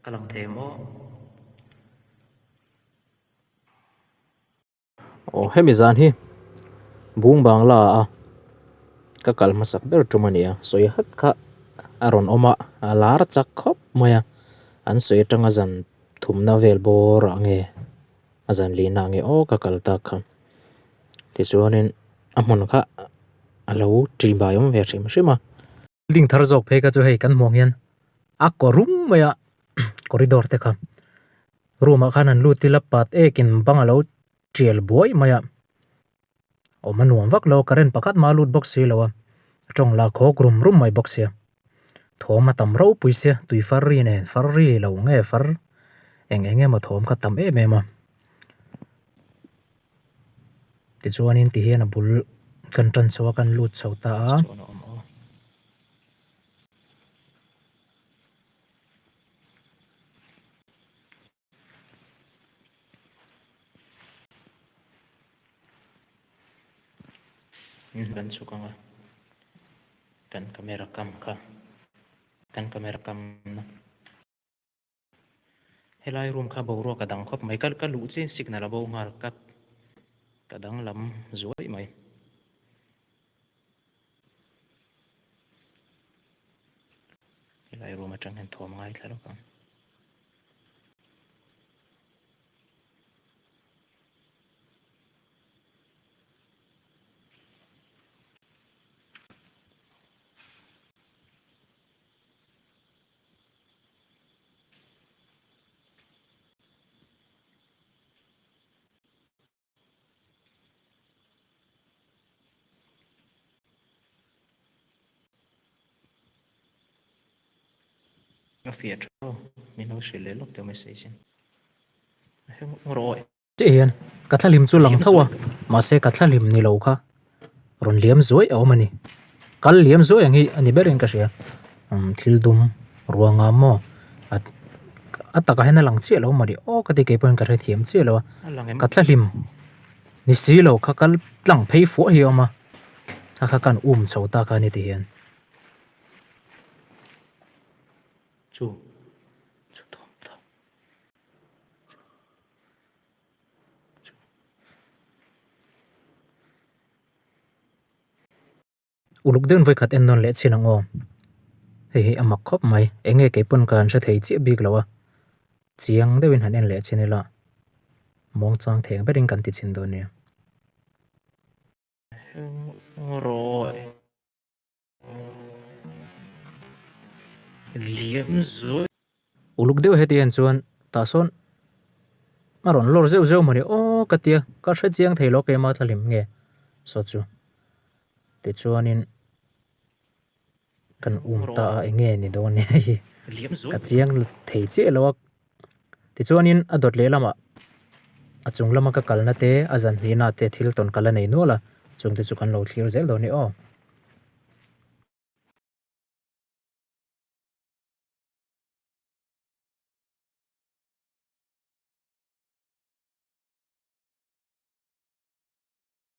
Ka lang thei em aw. Aw hemi zan hi bung bangla a ka kal hmasak ber tum a ni a sawi hat kha a rawn awm a a lar chak khawp mai a an sawi atanga zan thumna vel bawr ah nge a zan lihna ah nge aw ka kal tak kha tichuanin a hmun kha a lo ṭihbai awm ve hrim hrim a. Building thar zawk phei kha chu hei kan hmuh ang hian a kaw rum mai a corridor te kha room ah khan an lut ila pat ekin bang alo tial buai mai a awm a nuam vak lo a current pakhat mah a lut bawk si lo a a tawng lah khawk rum rum mai bawk sia thawm a tam ropui sia tui far ri nen far ri lo nge far eng eng emaw thawm kha tam em em a. Tichuanin ti hian a bul kan tan chho a kan lut chho ta a. Kan chhuk ang a kan camera kam kha kan camera kam na. Helai room kha boruak a dang khawp mai ka ka luh chian signal a bo nghal ka ka danglam zuaih mai. Helai room atang hian thawm ngaithla lawk ang. A fiah tha aw, min lo hrilh leh lawk teh message in. Rawh. Chiah hian ka thlalim chu lang tho a, mahse ka thlalim ni lo kha rawn liam zuai a awm a ni. Kal liam zuai ang hi a ni berin ka hria. Umm thil dum ruanga maw a a takah hian a lang chiah lo mawni aw ka ti keipawhin ka hrethiam chiah lo a. Ka thlalim ni si lo kha kal tlang phei fuah hi a awm a, a kha kan um chho ta kha a ni ti hian. Chu chu thawm thawm. Uluk deuhin vawikhat en nawn leh chin ang aw. Hei hi a mak khawp mai. Eng nge kei pawn ka han hre thei chiah bik lo a. Chiang deuhin han en leh chin ila muangchang theng berin kan ti chhin dawn nia. Uluk deuh heti en chuan tah sawn a rawn lawr zeuh zeuh mawni aw ka tia ka hre chiang thei lo keimah thlalim nge saw chu tichuanin kan um ta a eng nge ni dawn nia hei ka chiang thei chiah lo a tichuanin a dawt leh lamah a chung lama ka kalna te a zan hnihna te thil tawn kal a nei nual a chungte chu kan lo thlir zel dawn ni aw.